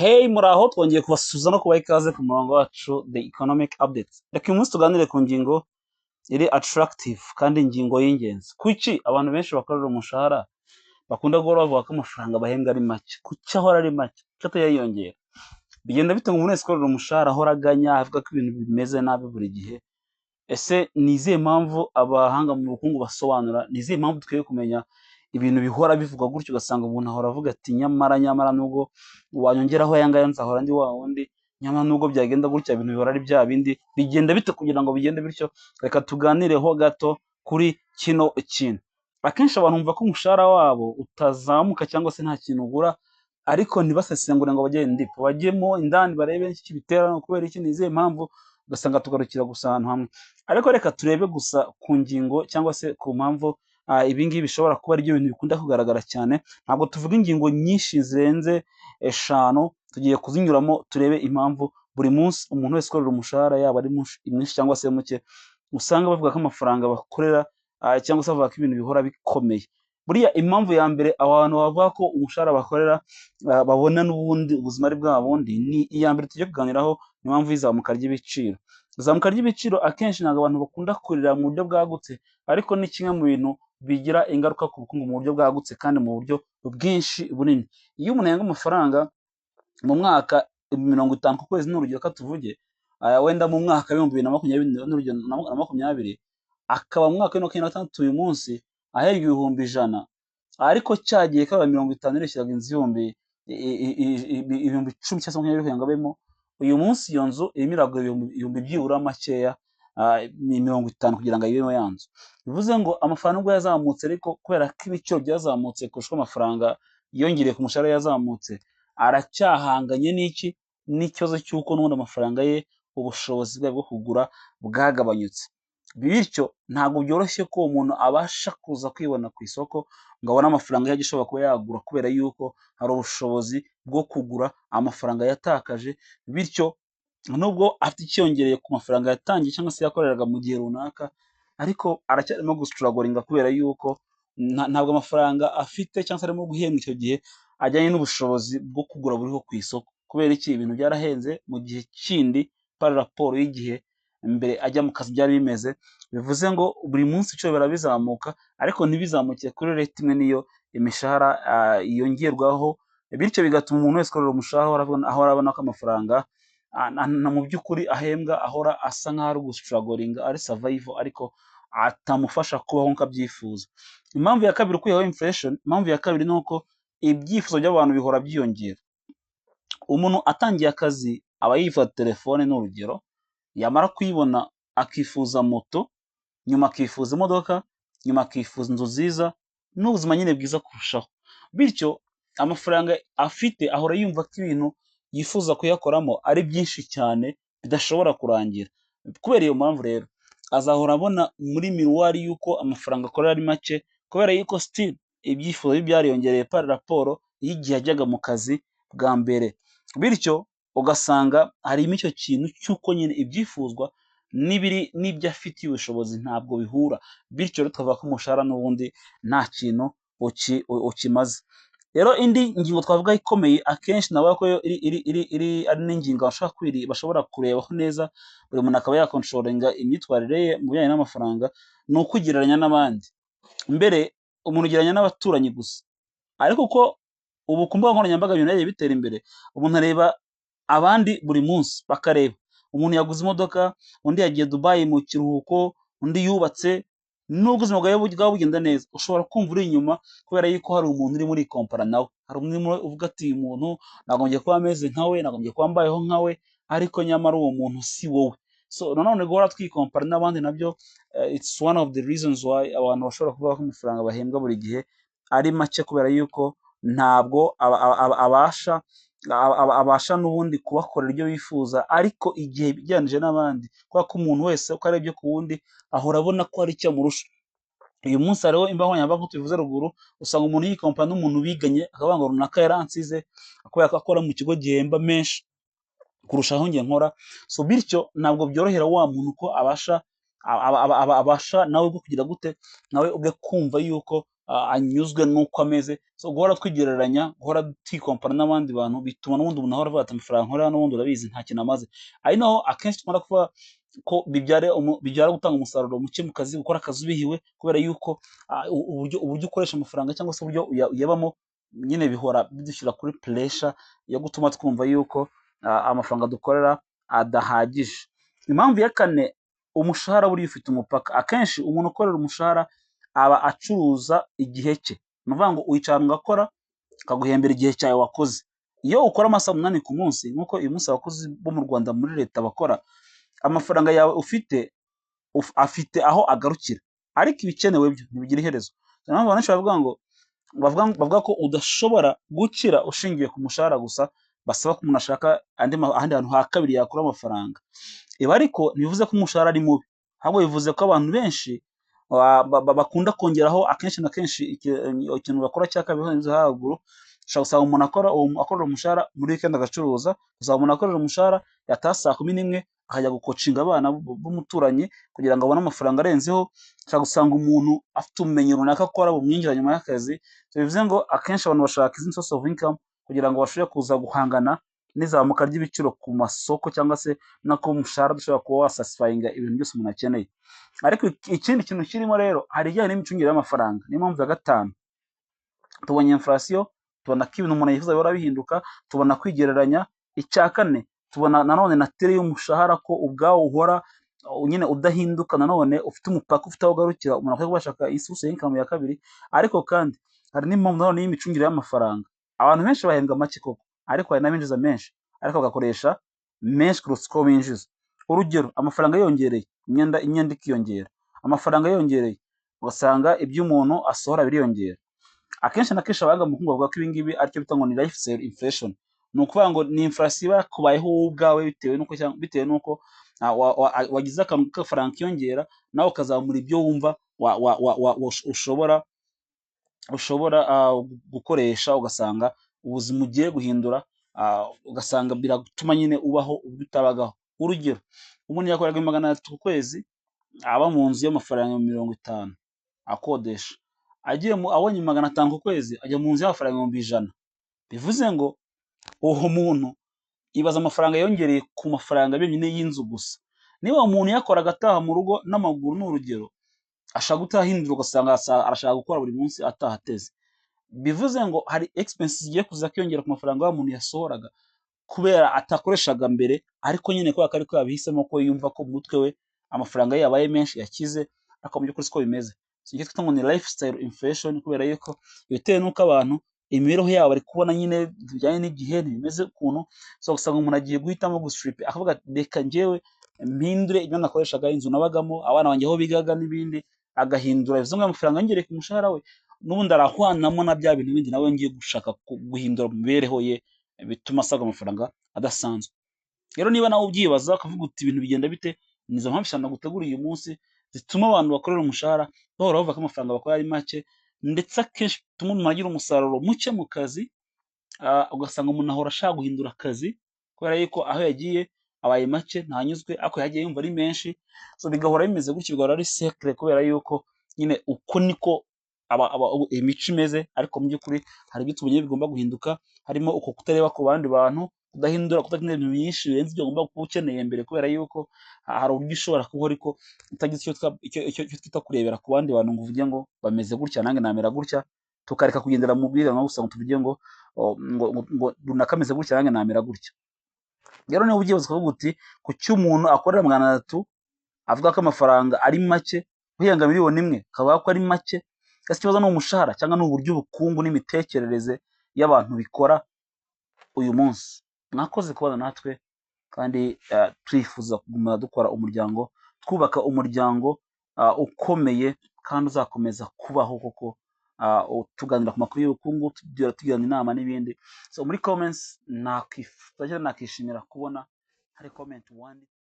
Hey, muraho, twongeye kubasuhuza no kubaha ikaze ku murongo wacu The Economic Updates. Reka uyu munsi tuganire ku ngingo iri attractive kandi ingingo y'ingenzi. Kuki abantu benshi bakorera umushahara bakunda guhora bavuga ko amafaranga bahembwa ari make? Kuki ahora ari make? Kuki atayiyongera? Bigenda bite ngo umuntu wese ukorera umushahara ahora aganya, avuga ko ibintu bimeze nabi buri gihe? Ese ni izihe mpamvu abahanga mu bukungu basobanura? Ni izihe mpamvu dukwiye kumenya ibintu bihora bivugwa gutyo, ugasanga umuntu ahora avuga ati: "Nyamara, nyamara nubwo wanyongeraho aya ngaya nzahora ndi wa wundi, nyamara nubwo byagenda gutya ibintu bihora ari bya bindi"? Bigenda bite kugira ngo bigende bityo? Reka tuganireho gato kuri kino kintu. Akenshi abantu bumva ko umushahara wabo utazamuka cyangwa se nta kintu ugura, ariko ntibasesengure ngo bajye deep, bajyemo indani barebe iki kibitera, kubera iki, ni izihe mpamvu. Ugasanga tugarukira gusa ahantu hamwe. Ariko reka turebe gusa ku ngingo cyangwa se ku mpamvu ibi ngibi bishobora kuba ari byo bintu bikunda kugaragara cyane. Ntabwo tuvuga ingingo nyinshi zirenze eshanu, tugiye kuzinyuramo turebe impamvu buri munsi umuntu wese ukorera umushahara, yaba ari mwinshi cyangwa se muke, usanga bavuga ko amafaranga bakorera cyangwa se bavuga ko ibintu bihora bikomeye. Buriya impamvu ya mbere abantu bavuga ko umushahara bakorera babona n'ubundi ubuzima ari bwa bundi, ni iya mbere tugiye kuganiraho, ni impamvu y'izamuka ry'ibiciro. Izamuka ry'ibiciro akenshi ntabwo abantu bakunda kurira mu buryo bwagutse, ariko ni kimwe mu bintu bigira ingaruka ku bukungu mu buryo bwagutse kandi mu buryo bwinshi bunini. Iyo umuntu ahembwa amafaranga mu mwaka 50 ku kwezi, ni urugero ka tuvuge, wenda mu mwaka wa 2020, n'urugero na 20, akaba mu mwaka wa 2026 uyu munsi ahembwa 100,000, ariko cya gihe kaba 50 yarishyuraga inzu 10,000 cyangwa se 20 kugira ngo abemo, uyu munsi iyo nzu irimo iragura ibihumbi byibura makeya 50 kugira ngo ayibemo ya nzu. Bivuze ngo amafaranga nubwo yazamutse, ariko kubera ko ibiciro byazamutse kurusha uko amafaranga yiyongereye ku mushahara yazamutse, aracyahanganye n'iki? N'ikibazo cy'uko n'ubundi amafaranga ye, ubushobozi bwe bwo kugura bwagabanyutse. Bityo ntabwo byoroshye ko uwo muntu abasha kuza kwibona ku isoko ngo abone amafaranga ye ashobora kuba yagura, kubera yuko hari ubushobozi bwo kugura amafaranga yatakaje. Bityo nubwo afite icyiyongereye ku mafaranga yatangiye cyangwa se yakoreraga mu gihe runaka, ariko aracyarimo gustrugglinga, kubera yuko ntabwo amafaranga afite cyangwa se arimo guhembwa icyo gihe ajyanye n'ubushobozi bwo kugura buriho ku isoko. Kubera iki? Ibintu byarahenze mu gihe kindi par rapport y'igihe mbere ajya mu kazi byari bimeze. Bivuze ngo buri munsi ibiciro bihora bizamuka, ariko ntibizamukire kuri rate imwe niyo imishahara yongerwaho. Bityo bigatuma umuntu wese ukorera umushahara ahora abona ko amafaranga mu by'ukuri ahembwa ahora asa nk'aho ari gustrugglinga, ari survival, ariko atamufasha kubaho nk'uko abyifuza. Impamvu ya kabiri ukuyeho inflation, impamvu ya kabiri ni uko ibyifuzo by'abantu bihora byiyongera. Umuntu atangiye akazi aba yifuza telefone, ni urugero, yamara kuyibona akifuza moto, nyuma akifuza imodoka, nyuma akifuza inzu nziza n'ubuzima nyine bwiza kurushaho. Bityo amafaranga afite ahora yumva ko ibintu yifuza kuyakoramo ari byinshi cyane bidashobora kurangira. Kubera iyo mpamvu rero azahora abona muri miroir y'uko amafaranga akorera ari make, kubera yuko still ibyifuzo bye byariyongereye par rapport y'igihe yajyaga mu kazi bwa mbere. Bityo ugasanga harimo icyo kintu cy'uko nyine ibyifuzwa n'ibiri n'ibyo afitiye ubushobozi ntabwo bihura. Bityo rero tukavuga ko umushahara n'ubundi nta kintu ukimaze. Rero indi ngingo twavuga ikomeye, akenshi navuga ko iri iri iri iri ari n'ingingo bashobora kurebaho neza, buri muntu akaba yacontrollinga imyitwarire ye mu bijyanye n'amafaranga, ni ukwigereranya n'abandi. Mbere umuntu ugereranya n'abaturanyi gusa, ariko uko ubu ku mbuga nkoranyambaga ibintu byagiye bitera imbere, umuntu areba abandi buri munsi, bakareba umuntu yaguze imodoka, undi yagiye Dubai mu kiruhuko, undi yubatse. Nubwo ubuzima bwawe bwaba bugenda neza, ushobora kumva uri inyuma kubera yuko hari umuntu urimo uricompara nawe, hari umuntu urimo uvuga ati: "Uyu muntu nagombye kuba ameze nka we, nagombye kuba mbayeho nka we", ariko nyamara uwo muntu si wowe. So nanone guhora twicompara n'abandi nabyo it's one of the reasons why abantu bashobora kuvuga ko amafaranga bahembwa buri gihe ari make, kubera yuko ntabwo abasha n'ubundi kubakorera ibyo bifuza, ariko igihe ugereranije n'abandi, kubera ko umuntu wese uko arebye ku wundi ahora abona ko hari icyo amurusha. Uyu munsi hariho imbuga nkoranyambaga nk'uko tubivuze ruguru, usanga umuntu yicompara n'umuntu biganye, akavuga ngo runaka yaransize kubera ko akora mu kigo gihemba menshi kurusha aho njye nkora. So bityo ntabwo byorohera wa muntu ko abasha nawe ubwe kugira gute, nawe ubwe kumva yuko anyuzwe n'uko ameze. So guhora twigereranya, guhora twikompara n'abandi bantu bituma n'ubundi umuntu ahora avuga ati: "Amafaranga nkorera n'ubundi urabizi nta kintu amaze." Ari naho akenshi dukunda kuvuga ko bibyara gutanga umusaruro muke mu kazi, gukora akazi ubihiwe, kubera yuko uburyo ukoresha amafaranga cyangwa se uburyo uyabamo nyine bihora bidushyira kuri pressure yo gutuma twumva yuko amafaranga dukorera adahagije. Impamvu ya kane, umushahara buriya ufite umupaka. Akenshi umuntu ukorera umushahara aba acuruza igihe cye. Ni ukuvuga ngo wicara ugakora, akaguhembera igihe cyawe wakoze. Iyo ukora amasaha 8 ku munsi, nk'uko uyu munsi abakozi bo mu Rwanda muri leta bakora, amafaranga yawe ufite afite aho agarukira, ariko ibikenewe byo ntibigira iherezo. Niyo mpamvu abantu benshi bavuga ko udashobora gukira ushingiye ku mushahara gusa, basaba ko umuntu ashaka ahandi hantu ha kabiri yakura amafaranga. Ibi ariko ntibivuze ko umushahara ari mubi, ahubwo bivuze ko abantu benshi bakunda kongeraho akenshi na kenshi ikintu bakora cya kabiri haruguru. Ushobora gusanga umuntu akorera umushahara, muri weekend agacuruza. Usanga umuntu akorera umushahara, yataha saa 11 akajya gukocinga abana b'umuturanyi kugira ngo abone amafaranga arenzeho. Ushobora gusanga umuntu afite ubumenyi runaka akora bumwinjira nyuma y'akazi. Bivuze ngo akenshi abantu bashaka izindi source of income kugira ngo bashobore kuza guhangana n'izamuka ry'ibiciro ku masoko, cyangwa se no kuba umushahara udashobora kuba wasatisfyinga ibintu byose umuntu akeneye. Ariko ikindi kintu kirimo rero, hari ibijyanye n'imicungire y'amafaranga. Niyo mpamvu ya gatanu. Tubonye inflation, tubona ko ibintu umuntu yifuza bihora bihinduka, tubona kwigereranya. Icya kane, tubona nanone nature y'umushahara, ko ubwawo uhora nyine udahinduka, nanone ufite umupaka, ufite aho ugarukira. Umuntu akwiye kuba yashaka isource y'income ya kabiri. Ariko kandi hari n'impamvu nanone y'imicungire y'amafaranga. Abantu benshi bahembwa make koko, ariko hari n'abinjiza menshi ariko bagakoresha menshi kuruta uko binjiza. Urugero, amafaranga yiyongereye, imyenda ikiyongera. Amafaranga yiyongereye, ugasanga ibyo umuntu asohora biriyongera. Akenshi na kenshi abahanga mu bukungu bavuga ko ibi ngibi aricyo bita ngo ni lifestyle inflation. Ni ukuvuga ngo ni inflation iba yakubayeho wowe ubwawe, bitewe n'uko wagize akantu k'agafaranga kiyongera, nawe ukazamura ibyo wumva ushobora gukoresha, ugasanga ubuzima ugiye guhindura, ugasanga biratuma nyine ubaho ubwo utabagaho. Urugero, umuntu yakoraga 300 ku kwezi, aba mu nzu y'amafaranga 50 akodesha. Agiye abonye 500 ku kwezi, ajya mu nzu y'amafaranga 100,000. Bivuze ngo uwo muntu, ibaza amafaranga yongereye ku mafaranga yonyine y'inzu gusa. Niba uwo muntu yakoraga ataha mu rugo n'amaguru, ni urugero, ashaka guhita ahindura, ugasanga arashaka gukora buri munsi ataha ateze. Bivuze ngo hari expenses zigiye kuza kwiyongera ku mafaranga wa muntu yasohoraga kubera atakoreshaga mbere, ariko nyine kubera ko ariko yabihisemo, ko yumva ko mu mutwe we amafaranga ye yabaye menshi, yakize, ariko mu by'ukuri siko bimeze. So icyo twita ngo ni lifestyle inflation, kubera yuko bitewe n'uko abantu imibereho yabo bari kubona nyine bijyanye n'igihe ntibimeze ukuntu. So usanga umuntu agiye guhitamo gusiripa, akavuga ati: "Reka njyewe mpindure ibyo nakoreshaga, inzu nabagamo, abana banjye aho bigaga n'ibindi," agahindura. Bivuze ngo amafaranga yongereye ku mushahara we n'ubundi arahwanamo na bya bintu bindi nawe ngiye gushaka guhindura mu mibereho ye, bituma asabwa amafaranga adasanzwe. Rero niba nawe ubyibaza ukavuga uti: "Ibintu bigenda bite?" Ni izo mpamvu 5 naguteguriye uyu munsi zituma abantu bakorera umushahara bahora bavuga ko amafaranga bakora ari make, ndetse akenshi bituma umuntu agira umusaruro muke mu kazi, ugasanga umuntu ahora ashaka guhindura akazi kubera yuko aho yagiye abaye make, ntanyuzwe, ariko yagiye yumva ari menshi. So bigahora bimeze gutyo, bigahora ari cycle, kubera yuko nyine uko niko imico imeze. Ariko mu by'ukuri hari ibyo tubonye bigomba guhinduka, harimo uko kutareba ku bandi bantu, kudahindura, kudakenera ibintu byinshi birenze ibyo ugomba kuba ukeneye mbere, kubera yuko hari uburyo ushobora kubaho ariko utagize icyo twita kurebera ku bandi bantu, ngo uvuge ngo bameze gutya nanjye namera gutya. Tukareka kugendera mu bwiganwa gusa ngo tuvuge ngo runaka ameze gutya nanjye namera gutya. Rero niba ubyibuze ukavuga uti: "Kuki umuntu akorera 300 avuga ko amafaranga ari make, uhembwa 1 miliyoni akavuga ko ari make?" Ese ikibazo ni umushahara, cyangwa ni uburyo ubukungu n'imitekerereze y'abantu bikora uyu munsi? Mwakoze kubana natwe, kandi twifuza kuguma dukora umuryango, twubaka umuryango ukomeye kandi uzakomeza kubaho koko, tuganira ku makuru y'ubukungu, tugirana inama n'ibindi. So muri comments nakishimira kubona hari comment wanditse.